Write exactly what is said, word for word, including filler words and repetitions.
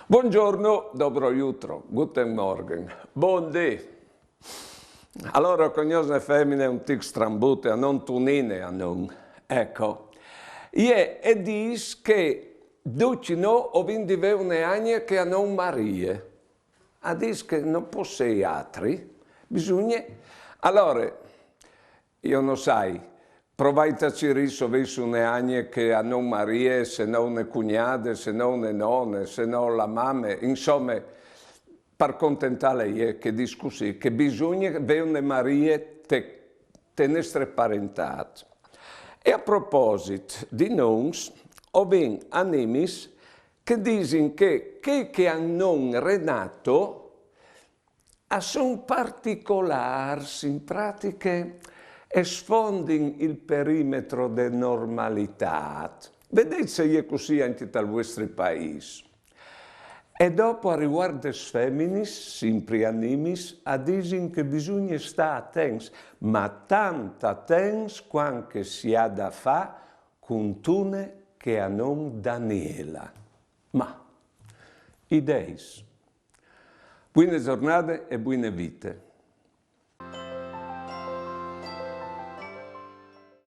Buongiorno, dobro jutro, guten Morgen, bundì. Alora, o cognòs une femine un tic strambute, a non Tunine, a non. Eco. Ie, e dîs che ducj nô o vin di vê une agne che a non Marie. A dîs che no pues sei atri, bisugne. Alore, jo no sai, provait a cirî se o vês une agne che a non Marie, se no une cugnade, se no une none, se no la mame, insome, par contentâle jê, che dîs cussì, che bisugne vê une Marie te, te nestre parentât. E a proposit di nons, o vin animis che disin che chei che a àn non Renato a son particolârs, in pratiche a sfondin il perimetro de normalitât. Vedêt se e je cussì ancje tal vuestri paîs. E dopo, a rivuart des feminis, simpri animis, a disin che bisugne stâ atents, ma tant atents cuant che si à da fâ cuntune che a non Daniela. Ma, ideis. Buine zornade e buine vite.